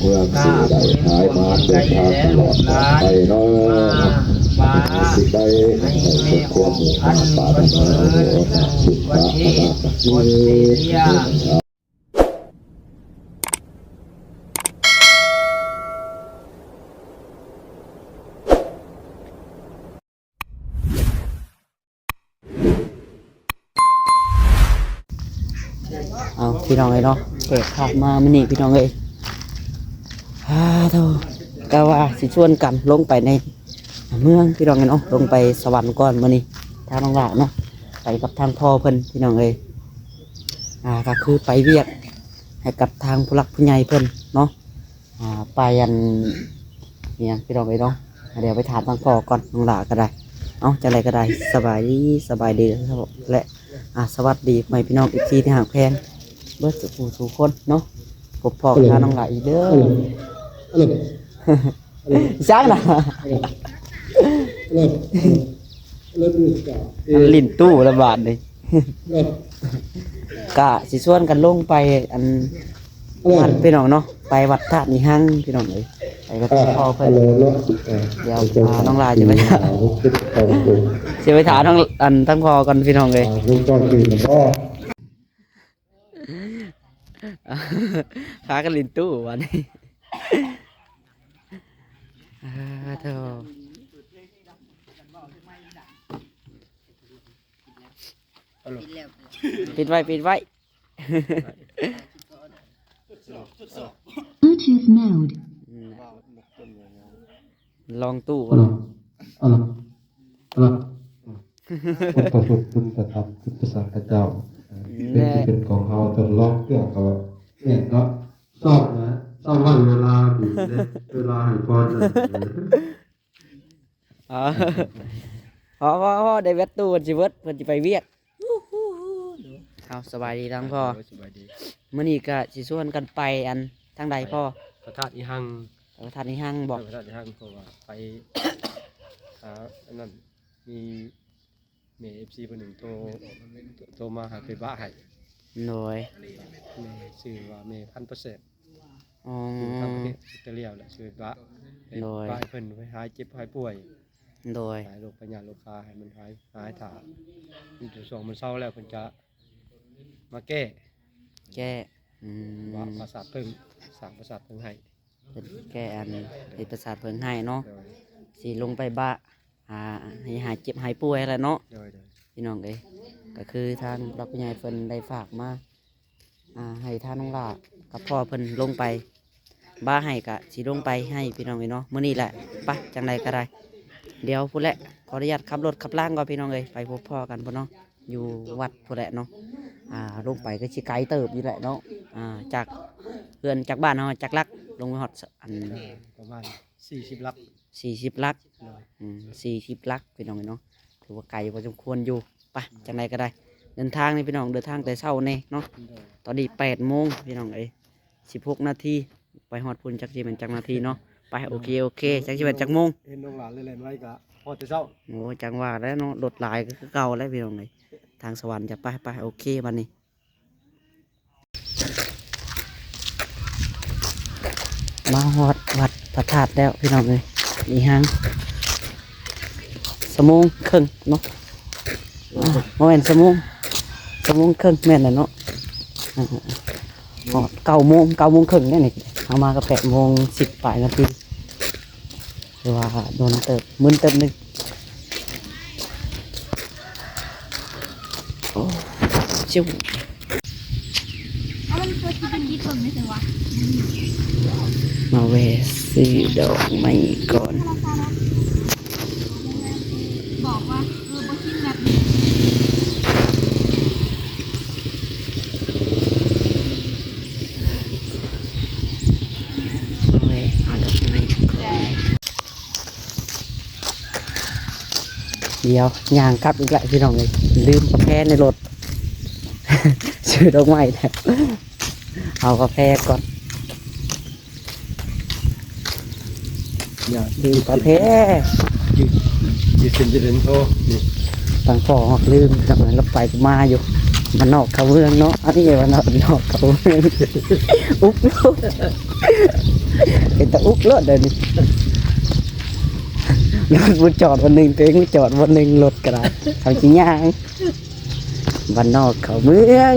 ເມືອງ ຊິໄດ້ຂາຍມາເດີນທາງຕະຫຼອດປອດໄພເນາະ ສິ່ງໃດໃຫ້ສົມຄວາມມຸ່ງມາດປາດຖະໜາ ໂອນະ ສຸຂະ ອະນາຖະເສດ ເອົາ ພີ່ນ້ອງເອີຍເນາະ ແຂກພາກມາມື້ນີ້ ພີ່ນ້ອງເອີຍ ອາໂທ ກະວ່າຊິຊວນກັນລົງໄປໃນເມືອງ ພີ່ນ້ອງເອີຍເນາະ ລົງໄປສະຫວັນກ່ອນມື້ນີ້ ທາງນ້ອງຫຼ້າເນາະ ໄປກັບທາງພໍ່ເພິ່ນ ພີ່ນ້ອງເອີຍ ອາ ກະຄືໄປວຽກໃຫ້ກັບທາງຜູ້ຫຼັກຜູ້ໃຫຍ່ເພິ່ນເນາະ. ອ່າ ໄປອັນ ອີຫຍັງ ພີ່ນ້ອງເອີຍເນາະ ດຽວໄປຖາມທາງພໍ່ກ່ອນ ນ້ອງຫຼ້າກໍໄດ້ ເອົ້າ ຈັ່ງໃດກໍໄດ້ ສະບາຍດີ ສະບາຍດີ ແລະ ອ່າ ສະຫວັດດີພໍ່ແມ່ພີ່ນ້ອງ ເອັຟຊີ ທີ່ຮັກແພງເບິດສູ່ຜູ້ສູ່ຄົນເນາະ ພົບພໍ້ກັບນ້ອງຫຼ້າອີກເດີ. ອີຫຍັງນະ? ມັນຫຼິ້ນຕູ້ລະບາດນີ້ ກະຊິຊວນກັນລົງໄປອັນ ວັດ ພີ່ນ້ອງເນາະ ໄປວັດທາດອີຫັງ ພີ່ນ້ອງເອີຍ ໄປກັບພໍ່ເພິ່ນ ດຽວ ອ່າ ນ້ອງຫຼ້າຊິໄປ ຊິໄປຖາມທາງ ອັນ ທາງພໍ່ກ່ອນ ພີ່ນ້ອງເອີຍ ພາກັນຫຼິ້ນຕູ້ບາດນີ້ ອາໂທ ປິດໄວ້ ປິດໄວ້ Bluetooth mode ລອງຕູ້ ອັນ ອັນ ອັນ ຄົນປະພຶດຄຸນກະທຳ ຄືພະສັງຄະເຈົ້າ ເປັນທີ່ເປັນຂອງເຮົາ ທົດລອງເທື່ອກໍແມ່ນເນາະ ຊອບນະ ຊອບໃຫ້ເວລາດີເດ້ ເວລາໃຫ້ພອນນະ. ອໍ ພໍ ພໍ ພໍ ໄດ້ແບັດຕູ້ ເພິ່ນຊິເບິດ ເພິ່ນຊິໄປວຽກ. ເອົາ ສະບາຍດີທັງພໍ່ ໂດຍ ສະບາຍດີ ມື້ນີ້ກະຊິຊວນກັນໄປອັນ ທາງໃດພໍ່? ພະທາດອີຫັງ ພະທາດອີຫັງບໍ? ພະທາດອີຫັງ ເພາະວ່າໄປຫາອັນນັ້ນ ມີ ແມ່ເອັຟຊີຜູ້ໜຶ່ງໂທ ໂທມາໃຫ້ໄປບະໃຫ້ ໂດຍ ແມ່ຊື່ວ່າແມ່ພັນປະເສີດ ອໍ ຢູ່ທາງປະເທດອອສເຕຣເລຍແຫຼະ ຊິໄປບະ ໂດຍ ບະໃຫ້ເພິ່ນ ໄປຫາຍເຈັບຫາຍປ່ວຍ ໂດຍ ຫາຍໂລກພະຍາດໂລຄາ ໃຫ້ມັນຫາຍ ຫາຍຖ້າ ມີແຕ່ຊ່ວງມັນເຊົາແລ້ວ ເພິ່ນຈະມາແກ້ ແກ້ ອືມ ບະປາສາດເຜິ້ງ ສ້າງປາສາດເຜິ້ງໃຫ້ ເພິ່ນແກ້ອັນເຮັດປາສາດເຜິ້ງໃຫ້ເນາະ ໂດຍ ຊິລົງໄປບະ ອ່າ ໃຫ້ຫາຍເຈັບຫາຍປ່ວຍຫັ້ນແຫຼະເນາະ ໂດຍ ໂດຍ ພີ່ນ້ອງເອີຍ ກະຄືທາງຜູ້ຫຼັກຜູ້ໃຫຍ່ເພິ່ນໄດ້ຝາກມາ ອ່າ ໃຫ້ທາງນ້ອງຫຼ້າກັບພໍ່ເພິ່ນລົງໄປບະໃຫ້ ກະຊິລົງໄປໃຫ້ ພີ່ນ້ອງເອີຍເນາະ ມື້ນີ້ແຫຼະ ໄປ ຈັ່ງໃດກໍໄດ້ ດຽວພຸ້ນແຫຼະ ຂໍອະນຸຍາດຂັບລົດຂັບລາງກ່ອນ ພີ່ນ້ອງເອີຍ ໄປພົບພໍ້ກັນພຸ້ນເນາະ ຢູ່ວັດພຸ້ນແຫຼະເນາະ ອ່າ ລົງໄປກໍຊິໄກເຕີບຢູ່ແຫຼະເນາະ ອ່າ ຈາກເຮືອນ ຈາກບ້ານເຮົາ ຈາກຫຼັກ ລົງໄປຮອດ ອັນ ປະມານສີ່ສິບຫຼັກ ສີ່ສິບຫຼັກ ໂດຍ ອືມ ສີ່ສິບຫຼັກ ພີ່ນ້ອງເອີຍເນາະ ຖືວ່າໄກພໍສົມຄວນຢູ່ ໄປ ຈັ່ງໃດກໍໄດ້ ເດີນທາງນີ້ ພີ່ນ້ອງ ເດີນທາງແຕ່ເຊົ້າແດ່ເນາະ ໂດຍ ຕອນນີ້ແປດໂມງ ພີ່ນ້ອງເອີຍ ສິບຫົກນາທີ ໄປຮອດພຸ້ນຈັກຊິແມ່ນຈັກນາທີເນາະ ໄປ ໂອເຄ ໂອເຄ ຈັກຊິແມ່ນຈັກໂມງ ເຫັນນ້ອງຫຼ້າແລ່ນໄວກະຮອດແຕ່ເຊົ້າ ໂອ້ ຈັ່ງວ່າແຫຼະເນາະ ລົດຫຼາຍຄືເກົ່າແຫຼະ ພີ່ນ້ອງເອີຍ ທາງສະຫວັນຈະ ໄປ ໄປ ໂອເຄ ບາດນີ້ ມາຮອດວັດພະທາດແລ້ວ ພີ່ນ້ອງເອີຍ ອີຫຍັງ ຊົ່ວໂມງເຄິ່ງເນາະ ອ່າ ບໍ່ແມ່ນ ຊົ່ວໂມງ ຊົ່ວໂມງເຄິ່ງ ແມ່ນແຫຼະເນາະ ອ່າ ຮອດເກົ້າໂມງ ເກົ້າໂມງເຄິ່ງແລ້ວນີ້ ເຮົາມາກໍແປດໂມງສິບປາຍນາທີ ຖືວ່າດົນເຕີບ ມຶນເຕີບໜຶ່ງ ໂອ້ ຊິວ ເອົາມັນເປີດທີ່ເປັນກິດເບິ່ງໄດ້ໃສວະ ມາແວ່ຊື້ດອກໄມ້ກ່ອນ ບອກວ່າ ເອີ ບໍ່ກິນແບບນີ້. ດຽວຍ່າງກັບອີກລະ ພີ່ນ້ອງເອີຍ ລືມກາແຟໃນລົດ ຊື້ດອກໄມ້ແລ້ວ ເອົາກາແຟກ່ອນ. ຢ່າ ລືມກາແຟ ຢູ່ ຢູ່ເຊັນເຈເລັນໂທນີ້ ທາງພໍ່ຮອດລືມ ທາງນັ້ນລະໄປມາຢູ່ ບ້ານນອກເຂົ້າເມືອງເນາະ ອັນນີ້ບ້ານນອກ ນອກເຂົ້າເມືອງ ອຸບ ໂລດ ເປັນຕາອຸກໂລດເດນີ້ ລົດບໍ່ຈອດບ່ອນໜຶ່ງ ຕົວເອງບໍ່ຈອດບ່ອນໜຶ່ງ ລົດກໍໄດ້ ເຂົາຊິຍ່າງ ບ້ານນອກເຂົ້າເມືອງ.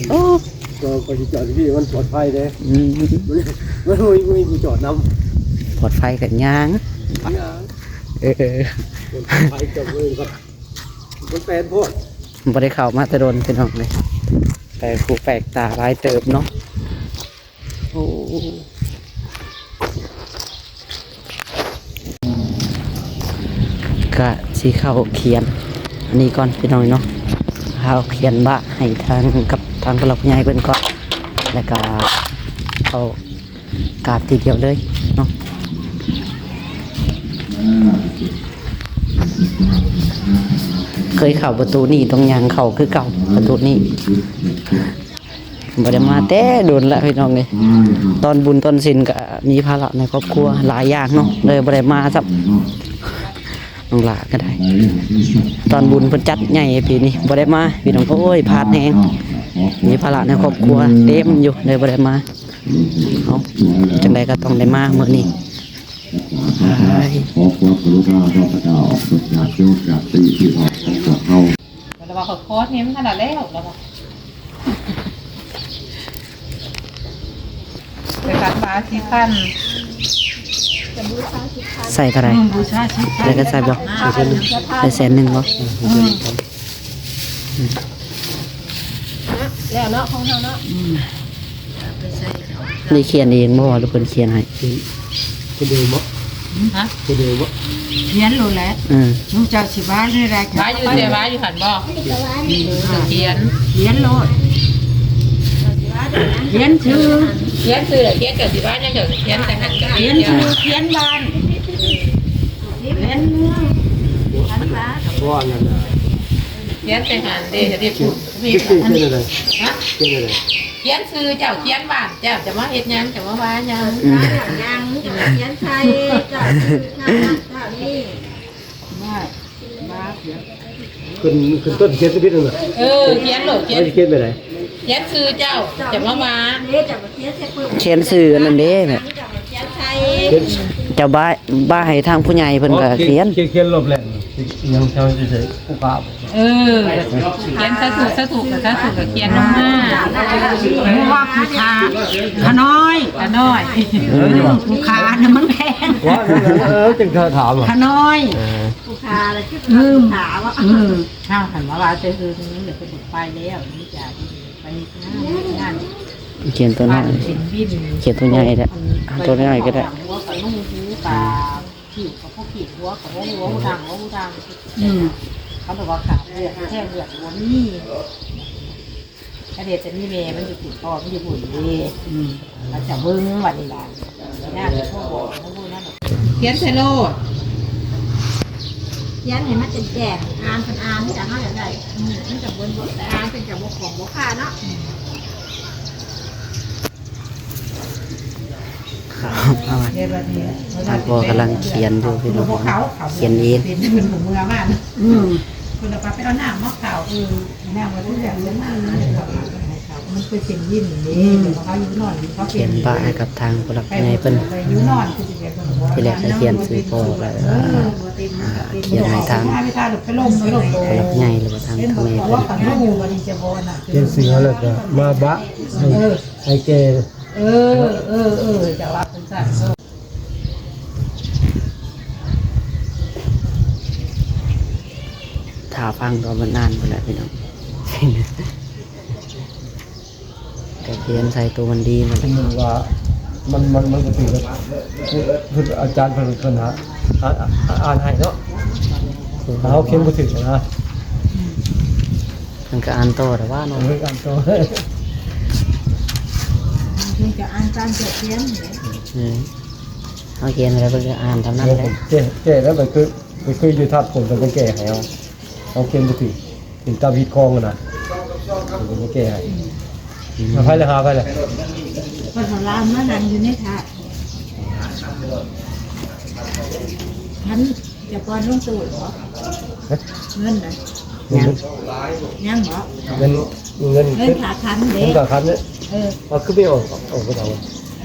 ໂອ້ ກໍ ກໍຊິຈອດຢູ່ພີ້ ມັນປອດໄພເດ້. ອືມ ມັນ ມັນບໍ່ມີຜູ້ຈອດນຳ ປອດໄພກໍຍ່າງ ຍ່າງ ເອີ ປອດໄພຈອດເລີຍ ມັນແປນໂພດ. ບໍ່ໄດ້ເຂົ້າມາແຕ່ດົນພີ່ນ້ອງເອີຍ ແປກຫູແປກຕາຫຼາຍເຕີບເນາະ. ໂອ້ ກະຊິເຂົ້າຂຽນອັນນີ້ກ່ອນພີ່ນ້ອງເນາະ ເຮົາຂຽນບາດໃຫ້ທາງ ກັບທາງຜູ້ຫຼັກຜູ້ໃຫຍ່ເພິ່ນກ່ອນ ແລ້ວກະເຂົ້າກາບທີດຽວເລີຍເນາະ. ເຄີຍເຂົ້າປະຕູນີ້ ຕ້ອງຍ່າງເຂົ້າຄືເກົ່າ ປະຕູນີ້. ບໍ່ໄດ້ມາແຕ່ດົນລະພີ່ນ້ອງເອີຍ ຕອນບຸນຕອນສິນກະມີພາລະໃນຄອບຄົວຫຼາຍຢ່າງເນາະ ເລີຍບໍ່ໄດ້ມາຊ້ຳ. ນ້ອງຫຼ້າກໍໄດ້ ຕອນບຸນເພິ່ນຈັດໃຫຍ່ປີນີ້ບໍ່ໄດ້ມາພີ່ນ້ອງ ໂອ້ຍ ພາດແຮງ ມີພາລະໃນຄອບຄົວເຕັມຢູ່ ເລີຍບໍ່ໄດ້ມາ. ເອົາ ຈັ່ງໃດກໍຕ້ອງໄດ້ມາມື້ນີ້ ຂໍຄວາມກະລຸນາເນາະ ພະເຈົ້າ ເພິ່ນຢາກໂຍມຢາກຕິພີ່ນ້ອງຂອງພວກເຮົາ. ແລ້ວວ່າຂໍ ຂໍແຮງຂະໜາດແລ້ວ ແລ້ວວ່າ ແຕ່ກັນມາສິພັນ ຈະບູຊາສິພັນ ໃສ່ເທົ່າໃດ? ອືມ ບູຊາສິພັນ ແລ້ວກໍໃສ່ບໍ່? ໃສ່ແສນໜຶ່ງບໍ່? ອືມ ອືມ ແລ້ວເນາະ ຂອງເຮົາເນາະ ອືມ. ໄດ້ຂຽນເອງບໍ່ ຫຼືເພິ່ນຂຽນໃຫ້? ຂຽນ ຂຽນເອງບໍ່? ຮະ? ຂຽນເອງບໍ່? ຂຽນໂລດແຫຼະ ເອີ ໝູ່ເຈົ້າຊິວ່າແນວໃດກໍວ່າຢູ່ ແຕ່ວ່າຢູ່ຫັ້ນບໍ່? ຂຽນ ຂຽນໂລດ ຂຽນຊື່ ຂຽນຊື່ ຂຽນເຈົ້າຊິວ່າແນວໃດ ຂຽນແຕ່ຫັ້ນ ຂຽນຊື່ ຂຽນບ້ານ ຂຽນເມືອງ ຂຽນບ້ານ ບໍ່ອັນນັ້ນນະ ຂຽນແຕ່ຫັ້ນເດ້ ເດ້ພຸ້ນ ຂຽນຈັ່ງໃດ? ຮະ? ຂຽນຈັ່ງໃດ? ຂຽນຊື່ເຈົ້າ ຂຽນບ້ານເຈົ້າ ຈະມາເຮັດຫຍັງ ຈະມາວ່າຫຍັງ? ອືມ ຂຽນໃສ່ເຈົ້າ ເຈົ້ານີ້ ມາ ມາຂຽນ ຂຶ້ນ ຂຶ້ນຕົ້ນຂຽນທະບຽນນັ້ນນະ ເອີ ຂຽນໂລດ ຂຽນ ຂຽນແບບໃດ? ຂຽນຊື່ເຈົ້າ ຈະມາວ່າ ຂຽນຊື່ອັນນັ້ນເດ້ ແບບ ຂຽນ ເຈົ້າບ້າ ບ້າໃຫ້ທາງຜູ້ໃຫຍ່ເພິ່ນກໍຂຽນ ຂຽນ ຂຽນລົບແລ້ວ ຍັງເຈົ້າຊິໃສ່ຜູ້ຂ້າ ເອີ ຂຽນສາທຸ ສາທຸ ສາທຸ ກໍຂຽນລົງມາ ບໍ່ວ່າຜູ້ຂ້າ ຂ້ານ້ອຍ ຂ້ານ້ອຍ ເອີ ຜູ້ຂ້ານະມັນແພງ ວ່ານັ້ນແຫຼະ ເອີ ຈຶ່ງຂ້າຖາມ ຂ້ານ້ອຍ ເອີ ຜູ້ຂ້າລະຄື ອືມ ຂ້າວ່າ ອືມ ເຮົາຫັ້ນວ່າ ວ່າແຕ່ເອີ ມັນເປັນໄປແລ້ວ ນີ້ຈະໄປເຮັດງານ ເຮັດງານ ຂຽນຕົວນ້ອຍ ຂຽນຕົວໃຫຍ່ແຫຼະ ຕົວນ້ອຍກໍໄດ້ ຫົວກໍລົງຫູກໍ ຄິ້ວກໍບໍ່ຄິ້ວ ຫົວກໍບໍ່ຫົວ ຫູດັງບໍ່ຫູດັງ ອືມ ເຂົາບອກວ່າຂາດເລືອດ ແທ້ເລືອດບໍ່ມີ ກະເດດຈະມີແມ່ມັນຢູ່ພຸ້ນ ພໍ່ມັນຢູ່ພຸ້ນເດ້ ອືມ ເຂົາຈະເບິ່ງບັດນີ້ລະ ຍາກຈະໂທບອກເຂົາບໍ່ນັ້ນດອກ ຂຽນໃສ່ໂລດ ຂຽນໃຫ້ມັນແຈ້ງໆ ອ່ານເພິ່ນອ່ານ ເຮົາຢາກໄດ້ ອືມ ມັນຈະເບິ່ງ ໄປອ່ານເພິ່ນຈະບໍ່ຂອງບໍ່ຄ່າເນາະ. ຂ້າວ ທາງພໍ່ກຳລັງຂຽນຢູ່ພີ່ນ້ອງ ຂຽນເອງ ອືມ ເພິ່ນວ່າໄປເອົານ້ຳມາຂາວ ເອີ ນ້ຳມາເທື່ອ ມັນເຄີຍເປັນວິນເດ້ ເຂົາຢູ່ນອນ ເຂົາຂຽນປະໃຫ້ກັບທາງຜູ້ຫຼັກຜູ້ໃຫຍ່ເພິ່ນ ທີແລກກໍຂຽນຊື່ພໍ່ ແລ້ວກໍ ອ່າ ຂຽນໃຫ້ທາງຜູ້ຫຼັກຜູ້ໃຫຍ່ ຫຼືວ່າທາງ ທາງແມ່ເພິ່ນ ຂຽນຊື່ແລ້ວກໍມາປະໃຫ້ ເອີ ໃຫ້ແກ່ ເອີ ເອີ ເອີ ເຈົ້າວ່າເປັນຊັ້ນ ຖ້າຟັງກໍມັນນານພຸ້ນແຫຼະພີ່ນ້ອງ ກໍຂຽນໃສ່ໂຕມັນດີນັ້ນແຫຼະ ສົມມຸດວ່າມັນ ມັນ ມັນກໍຖືກ ຄືອາຈານເພິ່ນ ເພິ່ນຫາ ອ່ານ ອ່ານໃຫ້ເນາະ ຖ້າເຮົາຂຽນບໍ່ຖືກນະ ເພິ່ນກໍອ່ານຕໍ່ແຕ່ວ່າເນາະ ເອີ ອ່ານຕໍ່ ເພິ່ນກໍອ່ານຕາມເຈົ້າຂຽນແຫຼະ ອືມ ເຮົາຂຽນແລ້ວເພິ່ນກໍອ່ານຕາມນັ້ນແຫຼະ ແກ້ ແກ້ແລ້ວໄປຄື ໄປຄືຢູ່ທາດຜົນເພິ່ນກໍແກ້ໃຫ້ເຮົາ ເຮົາຂຽນບໍ່ຖືກ ເປັນຕາມຮີດຄອງຫັ້ນນະ ເພິ່ນກໍແກ້ໃຫ້ ອືມ ຫາໃຜລະ ຫາໃຜລະ ເພິ່ນເອົາລາວມານັ່ງຢູ່ໃນທາດ ທ່ານ ຈະປ່ອນລົງໂຕບໍ່? ຮະ? ເງິນນະ? ຍັງ ຍັງບໍ່? ເງິນ ເງິນ ເງິນຄ່າຂັນເດ້ ເງິນຄ່າຂັນເດ້ ເອີ ວ່າຄືໄປອອກ ອອກບໍ່ໄດ້ວະ?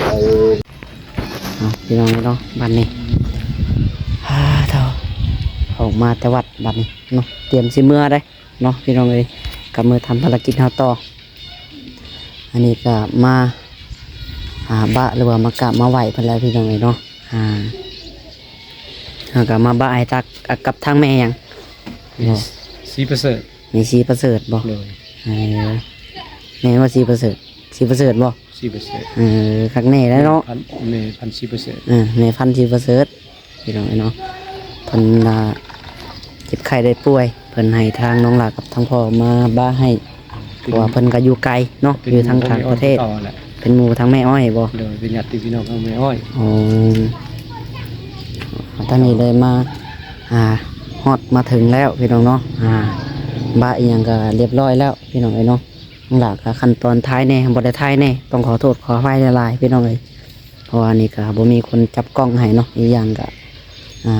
ເອົາ ພີ່ນ້ອງເນາະ ບັດນີ້ ອາ ເທົ່າ ອອກມາແຕ່ວັດບັດນີ້ເນາະ ຕຽມຊິເມືອໄດ໋ເນາະ ພີ່ນ້ອງເອີຍ ກັບເມືອທຳພາລະກິດເຮົາຕໍ່. ອັນນີ້ກໍມາ ອາ ບະ ຫຼືວ່າມາກາບມາໄຫວ້ເພິ່ນແລ້ວ ພີ່ນ້ອງເອີຍເນາະ. ອາ ເຮົາກໍມາບະໃຫ້ຕັກ ອາ ກັບທາງແມ່ຫຍັງ? ແມ່ ເນາະ ສີປະເສີດ. ແມ່ສີປະເສີດບໍ່? ໂດຍ. ເອີ ແມ່ນວ່າສີປະເສີດ ສີປະເສີດບໍ່? ສີປະເສີດ. ເອີ ຄັກແນ່ແລ້ວເນາະ ແມ່ພັນ ແມ່ພັນສີປະເສີດ. ເອີ ແມ່ພັນສີປະເສີດ ພີ່ນ້ອງເອີຍເນາະ ເພິ່ນ ອາ ເຈັບໄຂ້ໄດ້ປ່ວຍ ເພິ່ນໃຫ້ທາງນ້ອງຫຼ້າກັບທາງພໍ່ມາບະໃຫ້ ເພາະວ່າເພິ່ນກໍຢູ່ໄກເນາະ ເປັນ ຢູ່ທາງຕ່າງປະເທດ ເປັນໝູ່ທາງແມ່ອ້ອຍບໍ່? ໂດຍ ເປັນຍາດຕິພີ່ນ້ອງທາງແມ່ອ້ອຍ. ອໍ ທາງນີ້ເລີຍມາ ອາ ຮອດມາເຖິງແລ້ວ ພີ່ນ້ອງເນາະ. ອາ ບະອີ່ຫຍັງກໍລຽບຮ້ອຍແລ້ວ ພີ່ນ້ອງເອີຍເນາະ. ນ້ອງຫຼ້າກໍຂັ້ນຕອນຖ່າຍແດ່ ບໍ່ໄດ້ຖ່າຍແດ່ ຕ້ອງຂໍໂທດຂໍອະໄພຫຼາຍໆ ພີ່ນ້ອງເອີຍ ເພາະວ່ານີ້ກໍບໍ່ມີຄົນຈັບກ້ອງໃຫ້ເນາະ. ອີກຢ່າງກໍ ອາ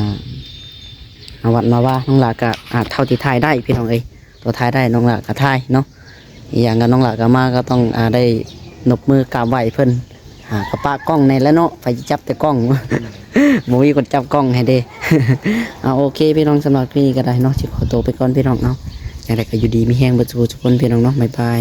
ມາວັດມາວາ ນ້ອງຫຼ້າກໍ ອາ ເທົ່າທີ່ຖ່າຍໄດ້ ພີ່ນ້ອງເອີຍ ຕົວະຖ່າຍໄດ້ນ້ອງຫຼ້າກໍຖ່າຍເນາະ. ອີກຢ່າງກໍນ້ອງຫຼ້າກໍມາກໍຕ້ອງ ອາ ໄດ້ນົບມືກາບໄຫວ້ເພິ່ນ ຫາກະປະກ້ອງແດ່ແຫຼະເນາະ ໃຜຊິຈັບແຕ່ກ້ອງ ບໍ່ມີຄົນຈັບກ້ອງໃຫ້ເດ້. ເອົາ ໂອເຄ ພີ່ນ້ອງ ສຳລັບຄລິບນີ້ກໍໄດ້ເນາະ ຊິຂໍໂຕໄປກ່ອນ ພີ່ນ້ອງເນາະ. ຈັ່ງໃດກໍຢູ່ດີມີແຮງເບິດສູ່ຜູ້ສູ່ຄົນ ພີ່ນ້ອງເນາະ ບາຍບາຍ.